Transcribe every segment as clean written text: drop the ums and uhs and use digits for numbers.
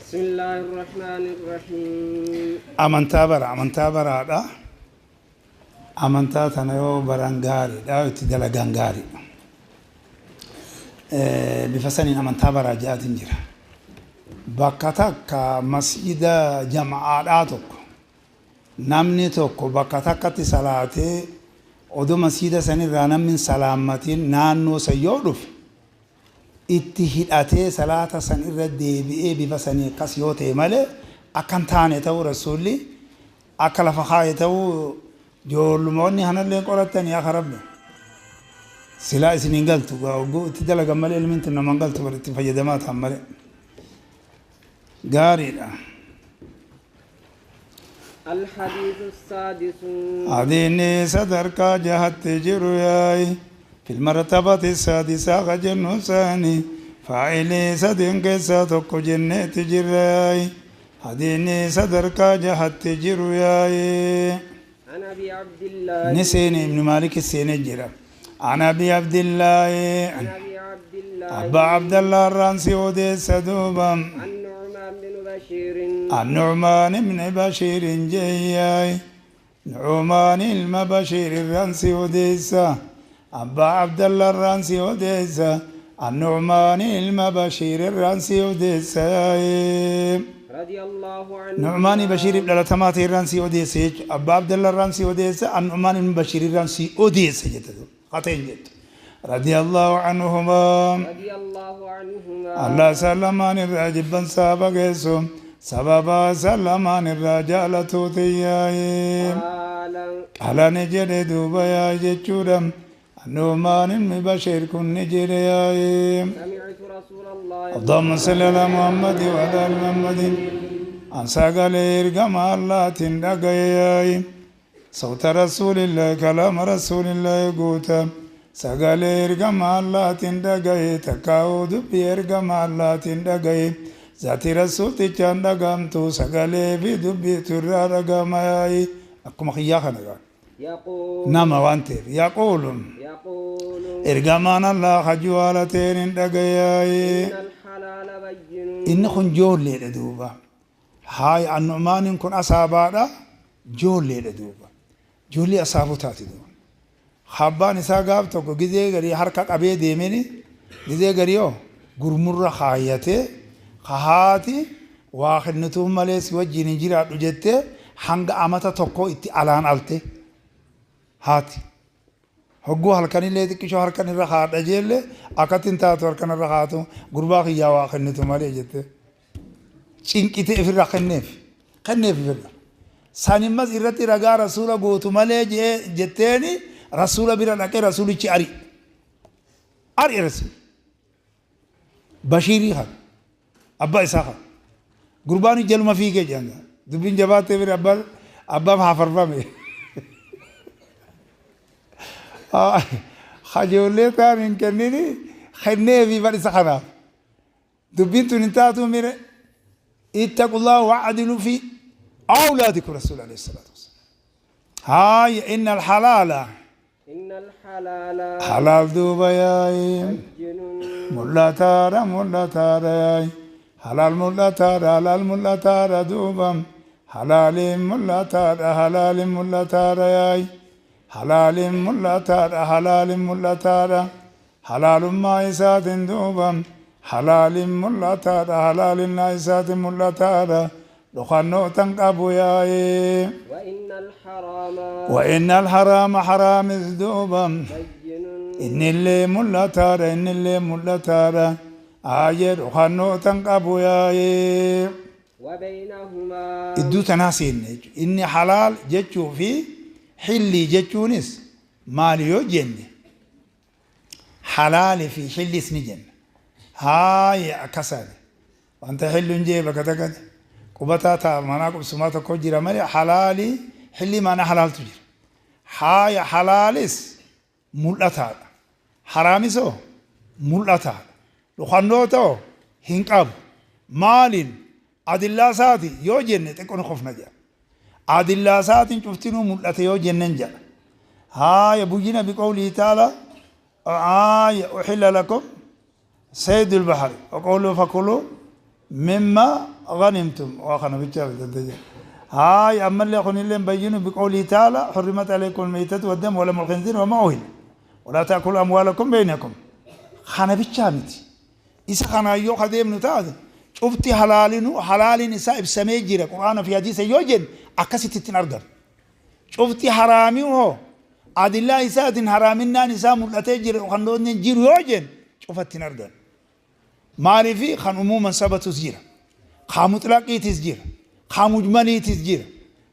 بسم الله الرحمن الرحيم. Amantaa bara amantaa baraadha. Amantaa tana yoo baran gaariidha, itti dalagan gaariidha. Bifa saniin amantaa baraa ja'atiin jira. Bakka takka masjida jama'aadhaa tokko namni tokko bakka takkatti salaatee odoo masjida sanirraa namni hin salaammatin naannoo san yoo dhufe itti hidhatee salaata san irra deebi'ee bifa sanii akkas yoo ta'e malee akka hin taane ta'uu Rasuulli akka lafa kaaye ta'uu ijoollumoonni kanallee qorattanii akka Rabbi silaa isin hin galtu hogguu itti dalagan malee ilmiin tun nama hin galtu bar itti fayyadamaa ta'an malee gaariidha. الحديث السادس. Hadiinni sadarkaa jahatti jiru yaa'i في المرتبة السادسة ka jennu sani faa'ilii sadeen keessaa tokko jenneetti jirra yaa'i hadiinni sadarkaa jahatti jiru yaa'i. عن أبي عبد الله. Ni seene Ibnu Maalik seene jira. An Abi Abdillaahi. عن أبي عبد الله. Abbaa Abdallah irraan si odeessa duuba. النعمان بن بشير. النعمان بن بشير jeeyyaay. Nu'maan ilma Bashiir irraan si odeessa. Abbaa Abdallah irraan si odeessa. النعمان ilma Bashiir irraan si odeessa. رضي الله عنه. Nu'maanii Bashiiriif dhalatamaa ta'e irraan si odeessa jechuudha. Abbaa Abdallah irraan si odeessa. النعمان ilma Bashiir irraan si odeessa jette. Qateen jettu. رضي الله عنهما. رضي الله عنهما. Allah isaan lamaan irraa jibban saaba geessu. Sababa isaan lamaan irraa jaalatu tiyyaa'ee. قال. Qala ni jedhe duuba yaa jechuudha. Nu'maan ilmi Bashiir kun ni jedhe yaa'ee. سمعت رسول الله. اللهم صل على محمد وعلى آل محمد. An sagalee ergama Allahaatiin dhagaye yaa'i. صوت رسول الله كلام رسول الله guuta. Sagalee ergama Allahaatiin dhagaye takkaa'uu dubbii ergama Allahaatiin dhagaye. Zaatii rasuultichaan dhagamtu sagalee fi dubbiitu irraa dhagama yaa'i. Akkuma kiyyaa kana gaa. يقول. Nama waan ta'eef. يقول. يقول. Ergamaan Allah hajuu haala ta'een hin dhagaye yaa'i. إن الحلال بين. Inni kun joolleedha duuba. Haay Annu'maaniin kun asaabaadha. Joolleedha duuba. Joollee asaabuu taati duuba. Abbaan isaa gaaf tokko gizee garii harka qabee deemeni gizee garii hoo gurmurra kaayyatee haati waa kennituuf malee si wajjin hin jiraadhu jettee hanga amata tokko itti alaan alte haati. Hogguu halkanillee xiqqishoo harkan irra haadha jeellee akkatti hin taatu harkan irra haatu gurbaa kiyyaa waa kennitu malee jettee. Cinqite ifirra kenneef ifirra. Sanimmas irratti ragaa rasuula gootu malee jetteeni rasuula bira dhaqee rasuulichi ari. Ari rasuul. Bashiirii kan abbaa isaa kan. Gurbaan jaluma fiigee jedhan. Dubbiin jabaattee bira abbaan abbaaf hafarfame. Hajoollee ta'an hin kennini kenneefi bar isa kanaaf. Dubbiin tun hin taatu mire اتقوا الله واعدلوا في أولادكم رسول عليه الصلاة والسلام. هاي إن الحلال. إن الحلال. حلال duuba yaa'i. بين. Mul'ataadha mul'ataadha yaa'i. Halaal mul'ataadha halaal mul'ataadha duuba. Halaaliin mul'ataadha halaaliin mul'ataadha yaa'i. Halaaliin mul'ataadha halaaliin mul'ataadha. Halaalummaa isaatiin duuba. Halaaliin mul'ataadha halaaliin isaatiin mul'ataadha. Dhokannoo tan qabu yaa'i. وإن الحرام. وإن الحرام haraamis duuba. بين. Innillee mul'ataadha innillee mul'ataadha. Aayee dhokannoo tan qabu yaa'ee. وبينهما. Iddoo tanaa seenne jechuudha. Inni halaal jechuu fi xillii jechuunis maali yoo jenne halaalii fi xillis ni jenna. Haaya akkasaani. Wanta xilluun jee bakka takkatti qubataa ta'a manaa qubsumaa tokko jira malee halaalii xillii maanaa halaaltu jira. Haaya halaalis mul'ataadha. Haraamisoo mul'ataadha. Dhokannoo ta'u hin qabu. Maaliin adillaa isaati yoo jenne xiqqoo ni kofna jedha. Adillaa isaatiin cuftinuu mul'ate yoo jennen jedha. Haaya بين بقوله تعالى haaya أحل لكم صيد البحر وقولوا فكلوا. مما غنمتم. وخنا بيتشاف هاي أما اللي يخون اللي مبينوا بقوله تعالى حرمت عليكم الميتة والدم ولم الخنزير وما أهل ولا تأكلوا أموالكم بينكم. خنا بيتشامت إذا خنا يو خديم نتاد شفتي حلالين حلالين إسا إبسامي جيرا قرآن في حديث يوجن أكست تنردر. شفتي حرامي هو أدلة إساءة حرامنا نساء ملتي جيرا وخندون جيرو يوجن شفت تنردر. معرفي خان عموما ثبت زيرا خا مطلقي تزجير خا مجملي تزجير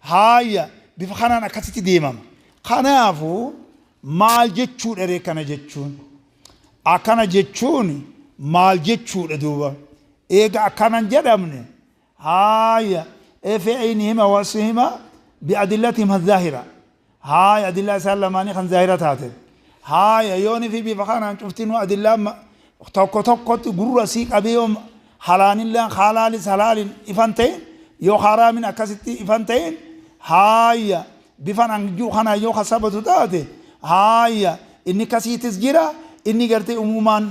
هايا بفخانا أكست ديمام خنافو مال جتشون أريكنا جتشون أكنا جتشون مال جتشون دوبا إيجا أكنا جدامني هايا في عينهما وصهما بأدلتهم الظاهرة هاي أدلة سلماني خن ظاهرة تاتي هاي يوني في بفخانا شفتنو أدلة tokko tokkotti gurra sii qabee yoo halaanillee halaalis halaalin ifan ta'in yoo haraamin akkasitti ifan ta'in haaya bifan anjuu kana yoo kasabatu taate haaya inni kasiitis jira inni gartee umumaan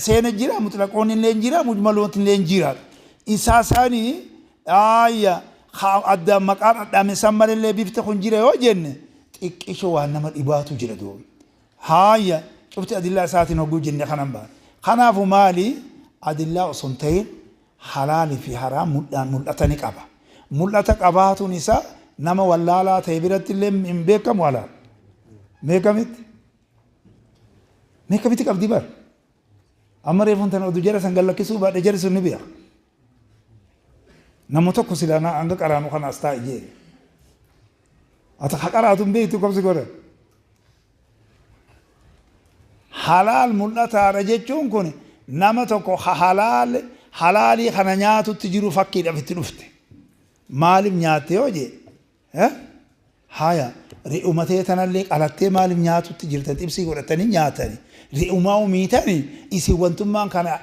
seena jira mutlaqoon illee jira mujmaloon illee jira isaa saanii haaya adda maqaan adhaame san malallee bifti kun jira yoo jenne xiqqisho waan nama dhibaatu jira duuba haaya cufti adillaa isaatiin hogguu jenne kanan baana. Kanaafuu maali adillaa osoo hin ta'in halaalii fi haraam mul'ata ni qaba. Mul'ata qabaatuun isaa nama wallaalaa ta'e biratti illee hin beekamu halaal. Beekamitti? Beekamitti qabdi bar. Amma reefuun tana oduu jara san gallakkisuu baadhee jari sun ni beeka. Nama tokko silaa hanga qaraanu kana as taa'i jee. Ati ha qaraatu hin beektu qabsi godhan. Halaal mul'ataadha jechuun kun nama tokko halaal halaalii kana nyaatutti jiru fakkiidhaaf itti dhufte. Maaliif nyaatte yoo jee? Haya ri'umatee tanallee qalattee maaliif nyaatutti jirtan xibsii godhatanii nyaatani. Ri'umaa umiitani isin wantummaan kana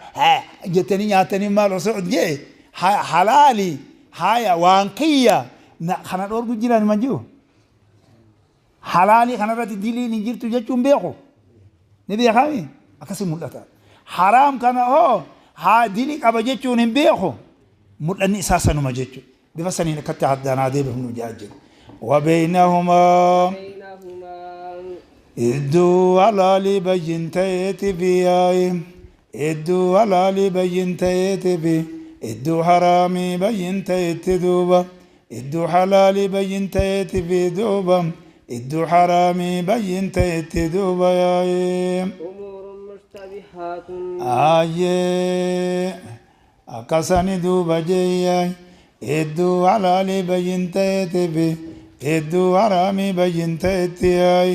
jettanii nyaatanii maal osoo jee halaali haya waan kiyya kana dhoorgu jiran man jiru. Halaalii kanarratti diliin hin jirtu jechuun beeku. Ni beekami akkasii mul'ata. Haraam kana hoo haa dilii qaba jechuun hin beeku. Mul'anni isaa sanuma jechuudha. Bifa saniin akkatti addaanaa deebifnu jaa jiru. Wabeeynahumaa iddoo halaalii bayyin ta'eeti fi yaa'i iddoo halaalii bayyin ta'eeti fi iddoo haraamii bayyin ta'etti duuba iddoo halaalii bayyin ta'eeti fi duuba iddoo haraamii bayyin ta'etti duuba yaa'i. أمور مشتبهات Ayyee akkasani duuba jeeyyaay iddoo halaalii bayyin ta'eeti fi iddoo haraamii bayyin ta'etti yaay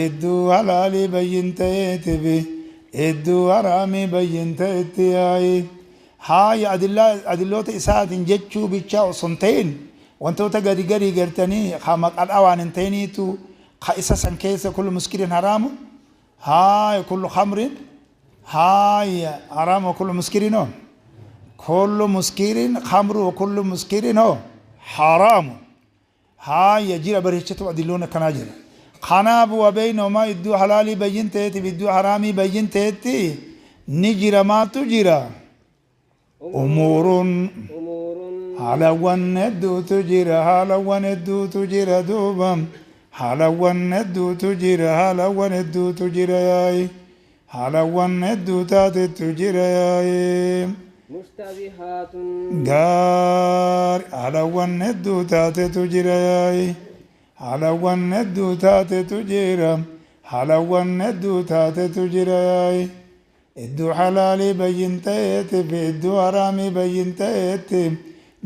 iddoo halaalii bayyin ta'eeti fi iddoo haraamii bayyin ta'etti yaay haaya adilloota isaatiin jechuu bichaa osoo hin ta'in wantoota gadi gadi gartanii ha maqadhaa waan hin ta'iniitu ha isa san keessa kullu muskirin haraamu haaya kullu khamrin هاي حرام وكل مسكر هو كل مسكر خمر وكل مسكر هو حرام. هاي جرى بريشته أدلون كناجر خناب وبينهما يدو حلالي بين تيتي بيدو حرامي بين تيتي نجرى ما تجرى أمور أمور حلوان ندو تجرى حلوان ندو تجرى دوبا حلوان ندو تجرى حلوان ندو تجرى ياي حلوان ندو تاتي تجرى ياي مشتبهات gaar haalawwan hedduu taatetu jira yaa'i haalawwan hedduu taatetu jira haalawwan hedduu taatetu jira yaa'i iddoo halaalii bayyin ta'eeti fi iddoo haraamii bayyin ta'eeti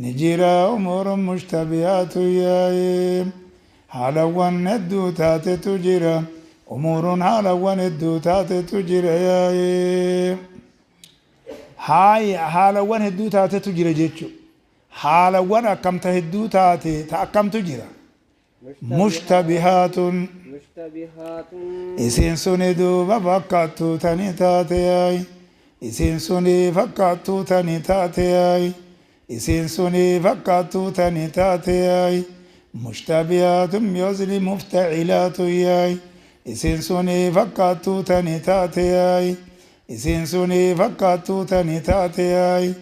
ni jira umuurun mushtabihaatu yaa'i haalawwan hedduu taatetu jira umuurun haalawwan hedduu taatetu jira yaa'i. Haaya haalawwan hedduu taatetu jira jechuudha. Haalawwan akkamta hedduu taate ta akkamtu jira. Mushtabihaatun مشتبهات isiin suni duuba fakkaattuu tani taate yaa'i. Isiin suni fakkaattuu tani taate yaa'i. Isiin suni fakkaattuu tani taate yaa'i. Mushtabihaatun yoosni muftacilaatu yaa'i. Isiin suni fakkaattuu tani taate yaa'i. Isiin suni fakkaattuu tani taate yaa'i.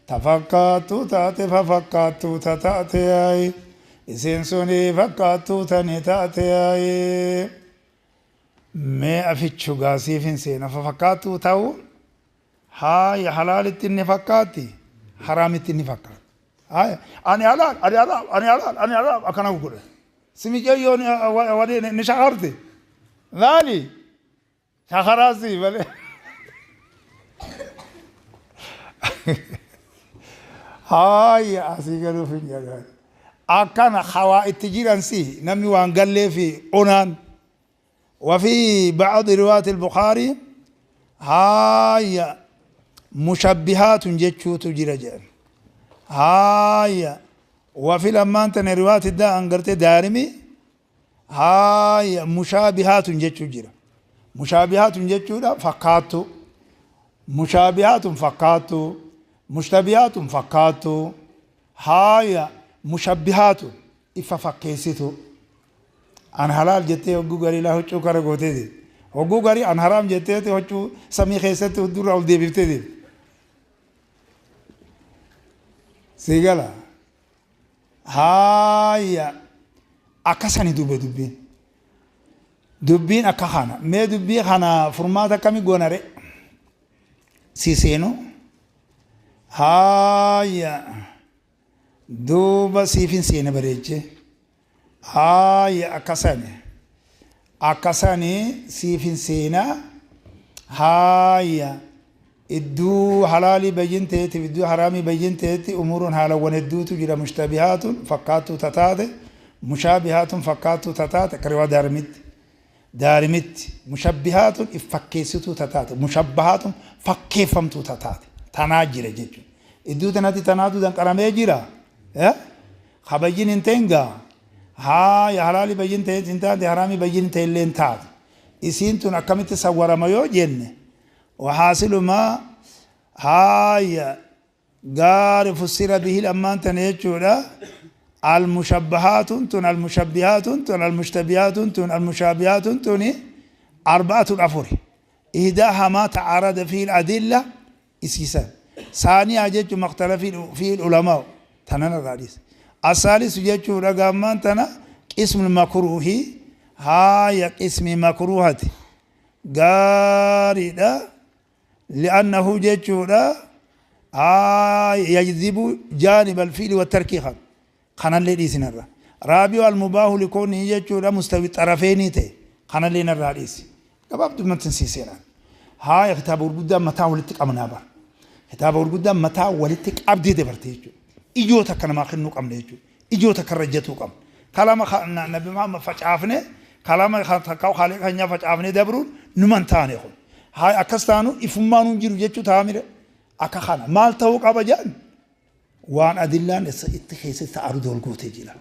Ta fakkaattuu taate fafakkaattuu ta taate yaayi. Isiin suni fakkaattuu tani taate yaayi. Mee afichu gaasiif hin seena fafakkaattuu ta'u haaya halaalitti inni fakkaatti haraamitti inni fakkaatti. Haaya ani halaal ani halaal ani halaal ani halaal akkana godhe. Simiceeyyoon wani ni shakarti. Maali? Shakaraasi malee. Haaya asii galuuf hin jedhan. Akkana hawaa itti jiran si namni waan gallee fi onaan. وفي بعض رواية البخاري هاي مشبهات جتشوت جرجان هاي وفي لما أنت رواية الدا أنقرت دارمي هاي مشابهات جتشو جرا مشابهات جتشو فقاتو مشابهات فقاتو مشتبهات فقاتو هاي مشبهات إفا فكيستو an halaal jettee hogguu garii laa huccuu kara gootee deemte. Hogguu garii an haraam jettee huccuu samii keessatti huddurraa ol deebiftee deemte. Sii gala. Haaya akkasani duuba dubbiin. Dubbiin akka kana. Mee dubbii kana furmaata akkamii goona re? Si seenu. Haaya duuba siifin seena bareechee. Haaya akkasani akkasani siifin seenaa haaya idduu halaalii bayyin ta'eetiif idduu haraamii bayyin ta'etti umuruun haalawwan hedduutu jira mushtabihaatun fakkaattuu tataate mushaabihaatun fakkaattuu tataate akka riwaa daarimitti daarimitti mushabbihaatun if fakkeessituu tataate mushabbahaatun fakkeeffamtuu tataate tanaa jira jechuudha idduu tanatti tanaatu danqaramee jira kabayyin hin ta'in gaa haaya halaali bayyin ta'e hin taate haraamii bayyin ta'e illee hin taate isiin tun akkamitti sawwarama yoo jenne wahaasilumaa haaya gaari fussira bihi ammaan tana jechuudha almushabbahaatun tun almushabbihaatun tun almushtabihaatun tun almushaabihaatun tuni arba'atun afuri ihdaaha maa tacaarada fihi aladilla isiisan saaniyaa jechuun maktala fihi ulamaa'u tanan irraa dhiise الثالث جتشو رقمان تنا قسم المكروه هاي قسم مكروهة قارئة لأنه جتشو هاي يجذب جانب الفعل والترك خان اللي دي سنرى رابع المباح لكونه جتشو مستوي الطرفين تي خان اللي نرى ديس قبابت من تنسي سيران هاي كتاب ورقدا متى ولتك أمنا بر كتاب ورقدا متى ولتك أبدي دبرتي ijoo takka namaa kennuu qabna jechuudha. Ijoo takka irra ejjatuu qabna. Kalama Nabi Muhammad facaafne kalama takka haalee keenyaa facaafne dabruun numa hin taane kun. Haa akkas taanu ifummaan hin jiru jechuu ta'a mire. Akka kana maal ta'uu qaba jedhan waan adillaan itti keessatti ta'aru ol gootee jira.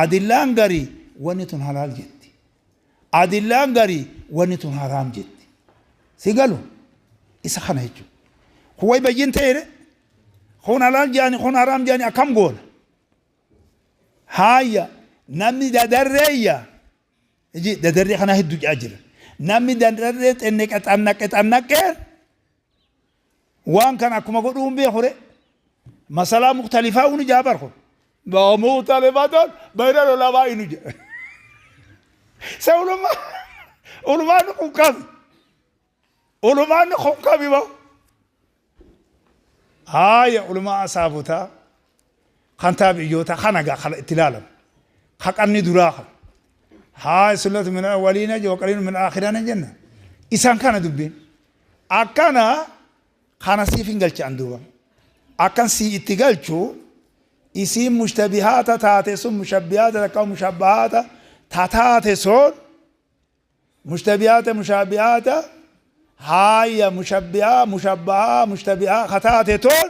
Adillaan garii wanni tun halaal jetti. Adillaan garii wanni tun haraam jetti. Si galu isa kana jechuudha. Huwai bayyin ta'eere. Kun halaal jedhani kun haraam jedhani akkam goona. Haaya namni dadarreeyya iji dadarree kana hedduu jedhaa jira. Namni dadarree xenneqe xannaqe xannaqee waan kana akkuma godhuu hin beeku re. Masalaa muktalifaa unu jaa bar kun. Muktalifatun bayna ulamaa inu jedha. Se ulumaa ulumaan kun kami? Ulumaan kun kami ba? Haaya ulumaa asaabotaa kan taabiyyoota kana gaa kana itti ilaalamu. Haqanni duraa kan. Haaya sullatu min awwaliina wa qaliilun min aakhiriina jenna. Isaan kana dubbiin. Akkana kana siif hin galchan duuba. Akkan sii itti galchu isiin mushtabihaata taate sun mushabbihaata takka mushabbahaata tataate sun mushtabihaata mushabihaata haaya mushabbihaa mushabbahaa mushtabihaa kataate tun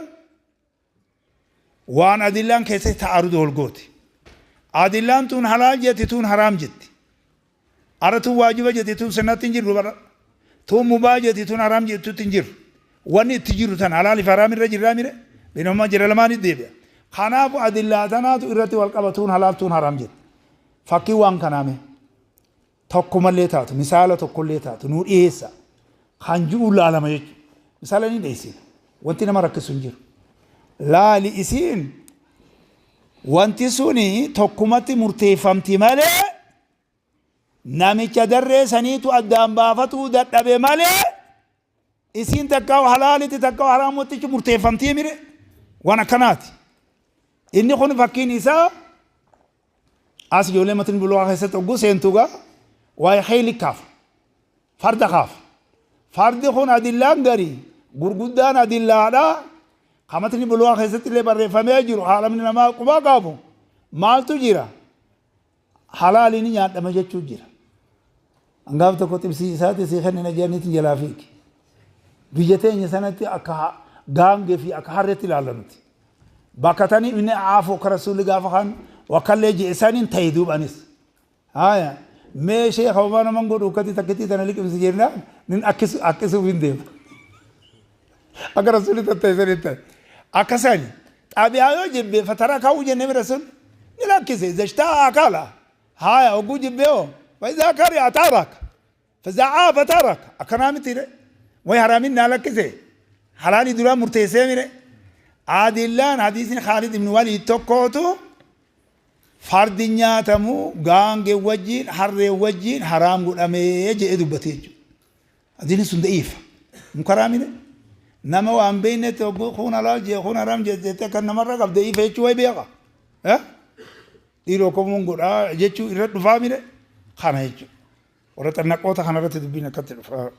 waan adillaan keessatti ta'arudu ol gooti. Adillaan tun halaal jetti tun haraam jetti. Ara tun waajiba jetti tun sunnatti hin jirru bara. Tun mubaa jetti tun haraam jettutti hin jirru. Wanni itti jiru tan halaaliif haraam irra jirraa mire binummaa jira lamaan deebi'a. Kanaafu adillaa tanaatu irratti wal qaba tun halaal tun haraam jetti. Fakkii waan kanaame tokkumallee taatu misaala tokkollee taatu nuu dhiyeessa. Kan ji'u laalama jechuudha. Misaala ni dhiyeessina. Wanti nama rakkisu hin jiru. Laali isiin wanti suni tokkumatti murteeffamti malee namicha darree saniitu addaan baafatuu dadhabe malee isiin takkaa halaalitti takkaa haraamutti murteeffamtii mire waan akkanaati. Inni kun fakkiin isaa as ijoollee matin buloo keessatti ogguu seentugaa waa'ee kheyli kaafa. Farda kaafa. Fardi kun adillaan garii gurguddaan adillaadha. Kamatni buloo keessatti illee barreeffamee jiru haalamni namaa qubaa qabu maaltu jira? Halaaliin nyaadhama jechuu jira. Hangaaf tokko xibsii isaati sii kennina jedhaniitiin jalaa fiigi. Biyya teenya sanatti akka gaangee fi akka harreetti ilaalla nuti. Bakka tanii inni aafuu akka rasuulli gaafa kan wakkallee je'e saniin ta'e duuba anis. Haya mee sheekha homaa naman godhu akkatti takkittii tana liqimsi jennaan nin akkisu akkisuuf hin deema. Akka rasuulli tatta'e saniin ta'e. Akkasani xaabi'aa yoo jibbe fatara kaa'uu jennee bira sun ni lakkise zashtaa akala. Haya hogguu jibbee hoo faidaa kari'a taraka faidaa aafa taraka akkanaa miti re way haraamin naa lakkise halaalii duraa murteessee mire adillaan hadiisni Khaalid ibn Waliid tokkootu Fardi nyaatamu gaangee wajjiin harree wajjiin haraam godhamee jedhee dubbatee jechuudha. Hadiisni sun da'iifa. Munkaraa mire. Nama waan beeknetti hogguu kun halaal jee kun haraam jee jettee kan namarra qabde da'iifa jechuu wayi beeka. Dhiiroo komuun godhaa jechuu irra dhufaa mire kana jechuudha. Warra xannaqoota kanarratti dubbiin akkatti dhufa.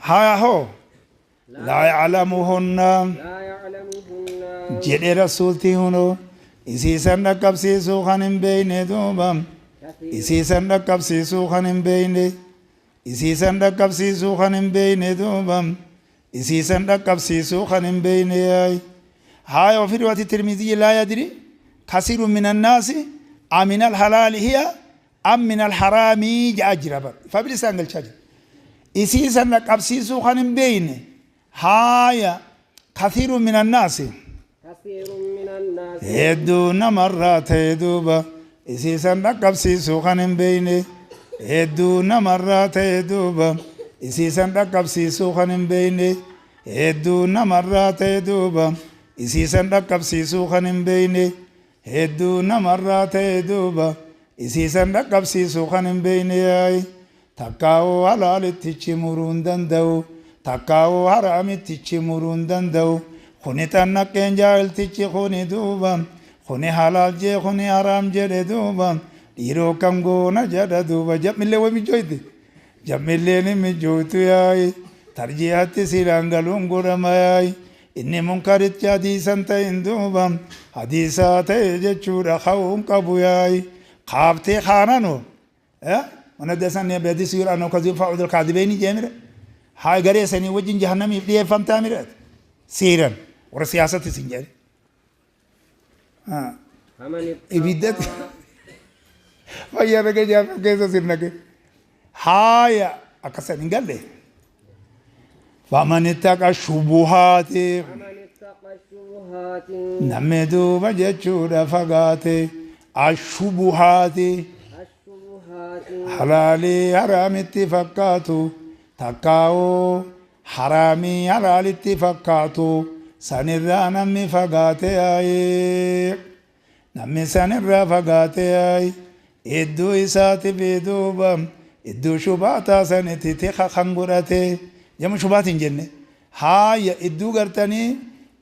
Haya hoo laa ya'lamuhunna laa ya'lamuhunna jedhe rasuulti hunoo isiisan dhaqqabsiisuu kan hin beeyne duuba kathiir isiisan dhaqqabsiisuu kan hin beeyne isiisan dhaqqabsiisuu kan hin beeyne duuba isiisan dhaqqabsiisuu kan hin beeyne yaay haaya wafi riwaati tirmiziyyi laa yadri kasiru min annaasi amina alhalaali hiya am min alharaamii ja'a jira bar ifa bilisaan galchaa jira isii san dhaqqabsiisuu kan hin beeyne haaya kathiiru min annaasi kasiirun minan naasi hedduu namarraa ta'e duuba isii san dhaqqabsiisuu kan hin beeyne hedduu namarraa ta'e duuba isii san dhaqqabsiisuu kan hin beeyne hedduu namarraa ta'e duuba isii san dhaqqabsiisuu kan hin beeyne Hedduu namarraa ta'e duuba isii san dhaqqabsiisuu kan hin beeyne yaa'i takkaa'uu halaalittichi muruu hin danda'u takkaa'uu haraamittichi muruu hin danda'u kuni xannaqqeen jaahiltichi kuni duuba kuni halaal jee kuni haraam jedhe duuba dhiiroo kam goona jedha duuba jammillee way mijjooyte Jammilleen hin mijjoytu yaa'i tarjiihatti silaan galuun godhama yaa'i Inni munkarichi hadiisa hin ta'in duuba hadiisa ta'e jechuudha ka'uu hin qabu yaa'i kaaftee kaanano mana dasan hadisi yoo anoo kaziin fa'uudal kaadibeeni jeemire haa garee sanii wajjin jahannamiif dhiyeeffamtaa mire seeran warra siyaasatti sin jedhe faman ibiddatti ittaqa fayyaa nagee jahannam keessa sin nagee haaya akkasan hin galle faman ittaqa shubuhaati faman ittaqa shubuhaati Namni duuba jechuudha fagaate ashubuhaati ashubuhaati halaalii haraamitti fakkaatu takkaa'oo haraamii halaalitti fakkaatu sanirraa namni fagaate yaa'ee Namni san irraa fagaate yaa'i idduu isaati fi duuba idduu shubaataa sanitti tika kan godhate jama shubaati hin jenne haaya idduu gartanii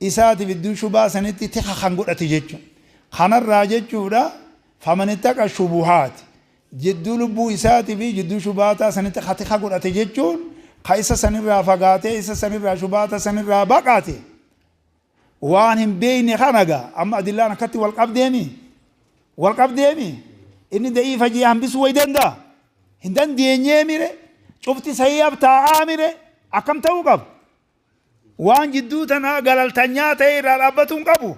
isaatiif idduu shubaa sanitti tika kan godhate jechu kanarraa jechuudha faman ittaqa shubuhaati jidduu lubbuu isaati fi jidduu shubaataa sanitti ka tika godhate jechuun ka isa sanirraa fagaatee isa sanirraa shubaata sanirraa baqate Waan hin beekne kana gaa amma adillaan akkatti wal qabdeemi wal qabdeemi inni da'iifa jee hambisuu way danda'a hin dandeenyee mire cufti sahihaaf taa'aa mire akkam ta'uu qaba waan jidduu tanaa galaltanyaa ta'e irraa dhaabbatuu hin qabu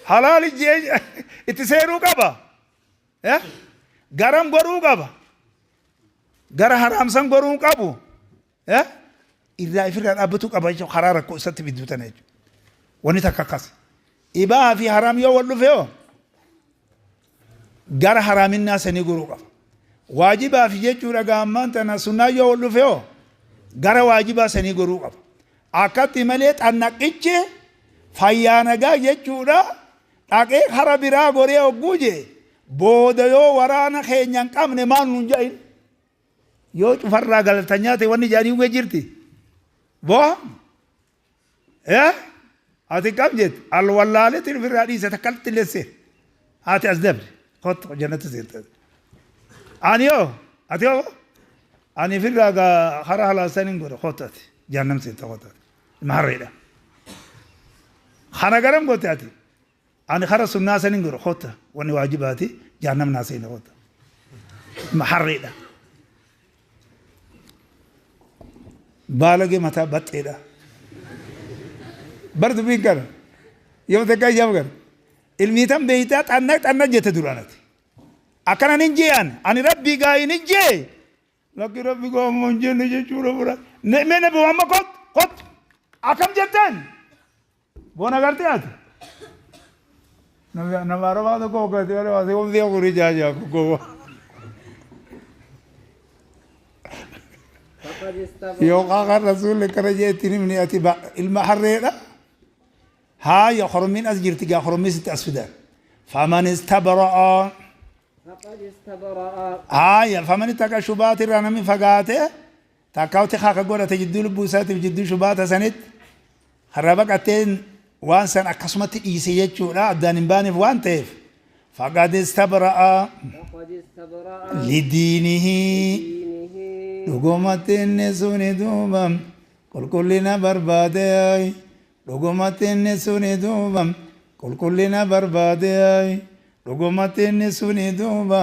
halaali jee itti seenuu qaba garam goruu qaba gara haraamsan goruu hin qabu Irraa ifirraa dhaabbatuu qaba jechuudha karaa rakkoo isatti fidduu tana jechuudha. Wanni takka akkas. Ibaaha fi haraam yoo wal dhufe hoo gara haraaminnaa sanii goruu qaba. Waajibaa fi jechuudha gaammaan tana sunnaa yoo wal dhufe hoo gara waajibaa sanii goruu qaba. Akkatti malee xannaqichi fayyaa nagaa jechuudha. Dhaqee kara biraa goree hogguu jee booda yoo waraana keenya hin qabne maal nuun jedhin. Yoo cufarraa galatan nyaate wanni jedhanii hubee jirti. Boo eh ati kam jette al wallaaletti ofirraa dhiise takkatti illee seene. Ati as dabre kottu jannatti seente. Ani yoo ati yoo ani ofirraa gaa hara halaasan hin godhe kottu ati jahannam seente kottu ati. Ilma harreedha. Kana garam goote ati. Ani kara sunnaa san hin godhe kottu wanni waajibaati jahannam naa seene kottu. Ilma harreedha. Baalagee mataa baxxeedha. Bar dubbiin kana. Yoo takka ijaaf kana. Ilmii tan beeytaa xanna xanna jette duraan ati. Akkana nin jee'an ani rabbii gaa hin jee. Lakki rabbi gaa ammoo hin jenne jechuudha bura. Mee nabi Muhammad kot kot akkam jetteen? Boona gartee ati. Nama arabaa tokko hoggate wala waasee wamsee horii jaajaa gowwa. فقد استبرأ Yookaan kan rasuulli akkana jee ittiin himne ati ilma harreedha. Haaya horommiin as jirti gaa horommii sitti as fidan. Faman istabra'a فقد استبرأ haaya faman ittaqa shubaati irraa namni fagaate takkaawti haka godhate jidduu lubbuu isaatiif jidduu shubaata sanitti har'a baqateen waan san akkasumatti dhiise jechuudha addaan hin baaneef waan ta'eef faqad istabra'a فقد استبرأ lidiinihi دينه dhugumatti inni suni duuba qulqullina barbaade dhugumatti inni suni duuba qulqullina barbaade dhugumatti inni suni duuba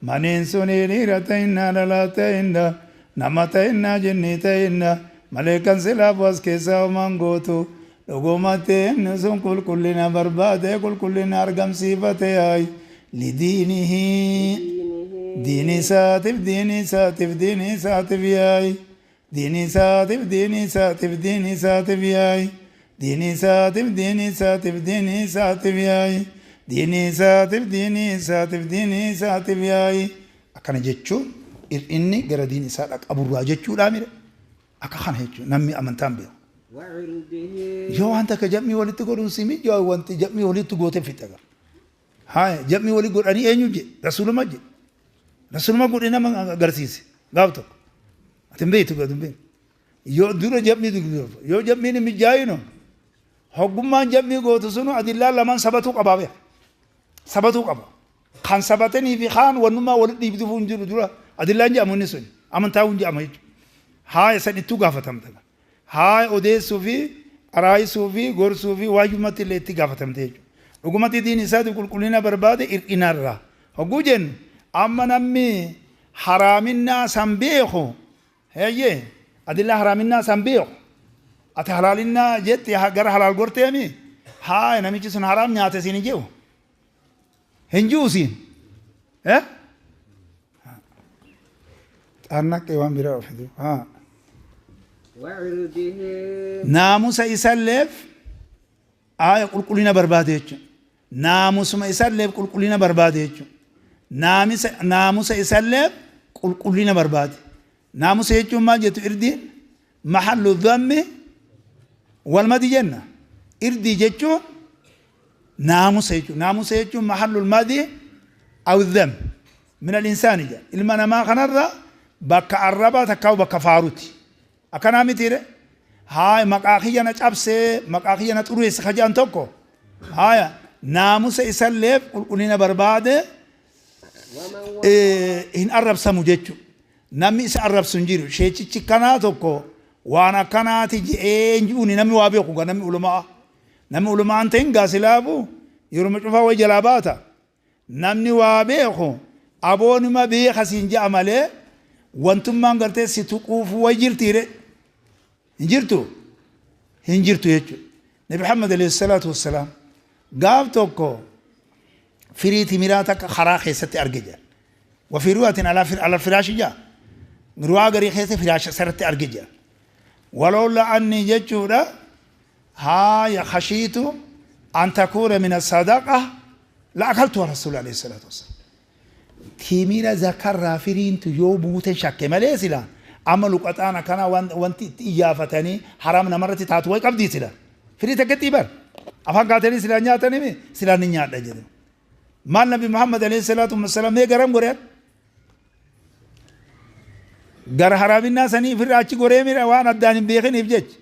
maniin suni dhiira ta'innaa dhalaa ta'inna nama ta'innaa jinnii ta'inna maleekan silaafu as keessaa homaan gootu dhugumatti inni sun qulqullina barbaade qulqullina argamsiifate lidiinihi diini isaatiif diini isaatiif diini isaatiif yaayi diini isaatiif diini isaatiif diini isaatiif yaayi diini isaatiif diini isaatiif diini isaatiif yaayi diini isaatiif diini isaatiif diini isaatiif yaayi akkana jechuun inni gara diini isaa dhaqqaburraa jechuudha mire akka kana jechuun namni amantaan beeku. وعرضه Yoo waan takka jam'ii walitti godhuun si mijjaa wanti jam'ii walitti goote fixa gaa. Haaya jam'ii walii godhanii eenyu je rasuuluma je rasuuluma godhe nama agarsiise gaaf tokko. Ati hin beektu gadi hin beektu. Yoo dura jam'ii dura yoo jam'iin hin mijaa'inu hoggummaan jam'ii gootu sunu adillaan lamaan sabatuu qabaa beeka. Sabatuu qaba. Kan sabatanii fi kaan wannummaa walitti dhiibduuf hin jiru dura adillaan jedhamu inni sun amantaa hin jedhama jechuudha. Haaya san ittuu gaafatamta. Haaya odeessuu fi qaraayisuu fi gorsuu fi waajjumatti illee itti gaafatamte jechuudha. Dhugumatti diin isaatiif qulqullina barbaade hir'inarraa. Hogguu jennu amma namni haraaminaa san beeku heeyyee adillaa haraaminaa san beeku ati halaalinnaa jetti gara halaal gorteemi haaya namichi sun haraam nyaate siin hin jiru. Hin jiru siin. Eh? Xaannaqqee waan biraa ofitu. Haa. وعرضه Naamusa isalleef aaya qulqullina barbaade jechuudha. Naamusuma isalleef qulqullina barbaade jechuudha. Naamusa isalleef qulqullina barbaade. Naamusa jechuun maal jettu irdiin mahallu dhammi walmadi jenna. Irdii jechuun naamusa jechuudha. Naamusa jechuun mahallu madi aw dham min al-insaani jedha. Ilma namaa kanarra bakka arrabaa takkaa bakka faaruti. Akkanaa mitiire haaya maqaa kiyya na cabsee maqaa kiyya na xureesse ka jedhan tokko haaya naamusa isalleef qulqullina barbaade ومن hin arrabsamu jechuudha. Namni isa arrabsu hin jiru. Sheechichi kanaa tokko waan akkanaati je'ee hin jiruuni namni waa beeku gaa namni ulamaa. Namni ulamaa hin ta'in gaa silaafu yeroo cufaa wayi jalaa baata. Namni waa beeku aboonuma beeka siin je'a malee wantummaan gartee si tuquuf wayi jirtiire. Hin jirtu. Hin jirtu jechuudha. Nabi Muhammad alayhi salaatu wassalaam gaaf tokko firii timiraa takka karaa keessatti arge jedha. وفي رواية على الفراش جاء رواية غري خيس فراش سرت أرجع جاء ولولا أني جتشورا هاي خشيت أن تكون من الصدقة لأكلتها رسول الله عليه الصلاة والسلام. تيميرا ذكر رافرين تيو بوتن شك مالي سلا Amma luqaxaan akkanaa wanti itti iyyaafatanii haraam namarratti taatu wayi qabdii sila. Firii takkatti bar. Afaan kaatanii silaa nyaatanii silaa ni nyaadha jedhu. Maal Nabi Muhammad alayhi salaatu wassalaam mee garam goree? Gara haraaminaa sanii ofirraa achi goree mira waan addaan hin beekiniif jecha.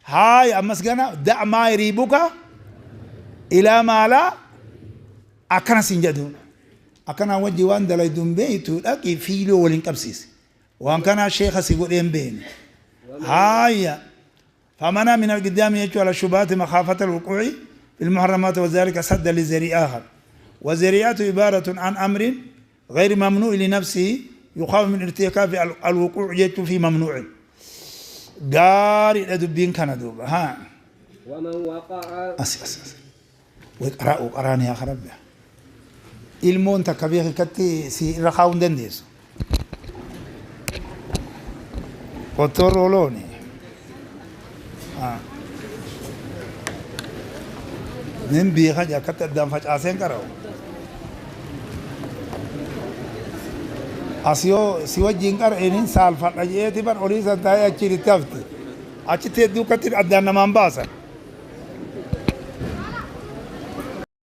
Haaya ammas gana da' maa yariibuka ilaa maalaa akkana siin jedhu. Akkanaa wajji waan dalaydu hin beektu dhaqi fiiloo waliin qabsiisi. Waan kanaa sheekha si godhee hin beekne. Haaya. فمنع من القدام يجو على الشبهات مخافة الوقوع في المحرمات وذلك سدا لذريعة آخر. والذريعة عبارة عن أمر غير ممنوع لنفسه يخاف من ارتكاب الوقوع يجو في ممنوع. قاري دبين كان دوبا ها. ومن وقع أسي أسي أسي. وقرأ قرآن يا خرب. ilmoon takka beeki katti si irra kaa'uu hin dandeessu. Qottoon roolooni. Nin beeka jaa akkatti addaan facaaseen qara'u. As yoo si wajjin qara'e nin saalfadha je'eeti bar olii san taa'ee achiin itti hafte. Achitti hedduu akkatti addaan namaan baasan.